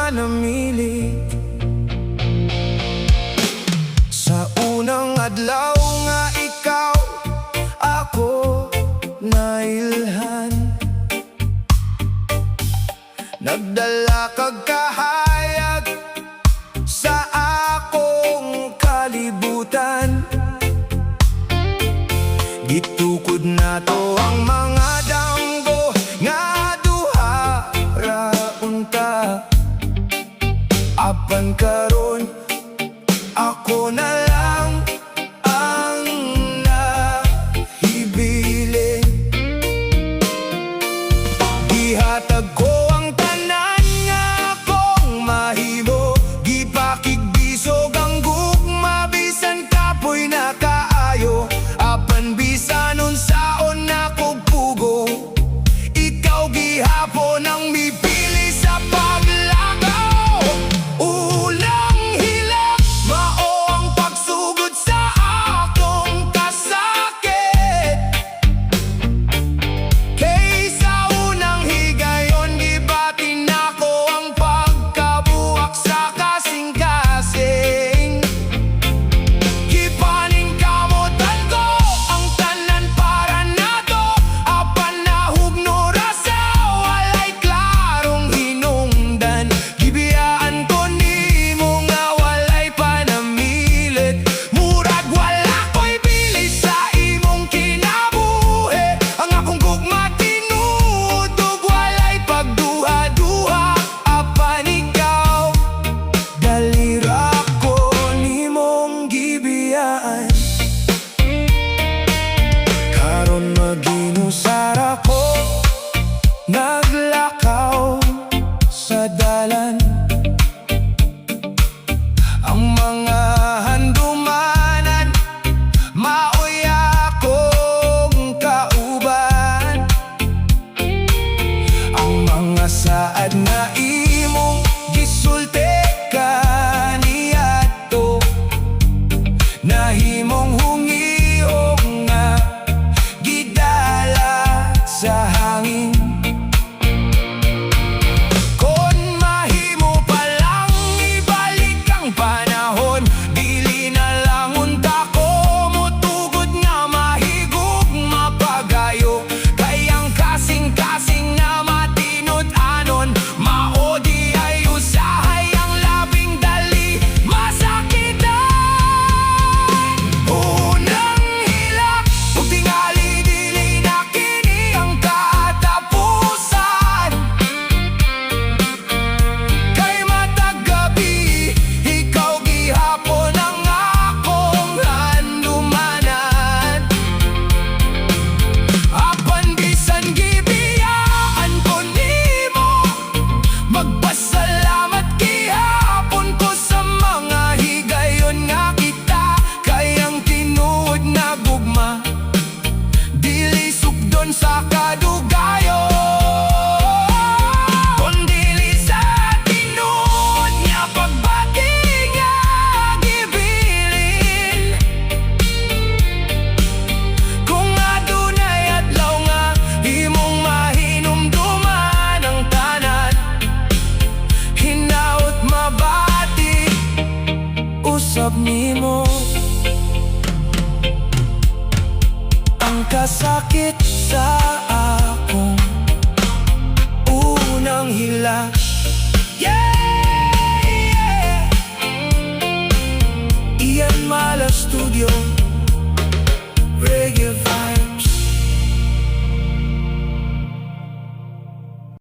Panamili. Sa unang adlaw nga ikaw ako nailhan, nagdala kag kahayag sa akong kalibutan. Gitukod nato ang mga damgo nga duha ra unta. Apan karon, ako na lang ang nahibilin. Gihatag ko ang tanan nga akong mahimo. Gipakigbisog ang gugma bisan kapoy na kaayo. Apan bisan unsaon nako pugo, ikaw gihapon ang mipili sa paglakaw. Unang hilak, mao ang pagsugod sa akong kasakit. Kay sa unang higayon, gibati nako ang pagkabuak sa kasing-kasing. Gipaningkamutan ko ang tanan para nato, apan nahugno ra sa walay klarong hinungdan. Gibiyaan ko nimo nga walay panamilit. Murag wala ko'y bili sa imong kinabuhi. Ang akong gugma tinuod ug walay pagduha-duha. Apan ikaw, dali ra ko nimong gibiyaan. Karon maginusa ra ko, naglakaw sa dalan. Ang mga handumanan mao'y akong kauban. Ang mga saad nga imong gisulti kaniadto nahimong hungihong nga gidala sa hangin. Kon mahimo pa lang ibalik ang panahon, dili na lang unta ko motugot nga mahigugma pagayo. Kay ang kasing-kasing nga matinud-anon, mao diay usahay ang labing dali masakitan. Unang hilak, ug tingali dili na kini ang katapusan. Kay matag gabi, ikaw gihapon ang akong handumanan. Apan bisan gibiyaan ko nimo, magpasalamat gihapon ko sa mga higayon nga kita. Kay ang tinuod na gugma dili sukdon sa kadugayon, kun dili sa tinuod nga pagbati nga gibilin. Kung adunay adlaw nga imong mahinumduman ang tanan, hinaot mabati usab nimo ang kasakit sa akong unang hilak. Yeah. Ian Mala Studio.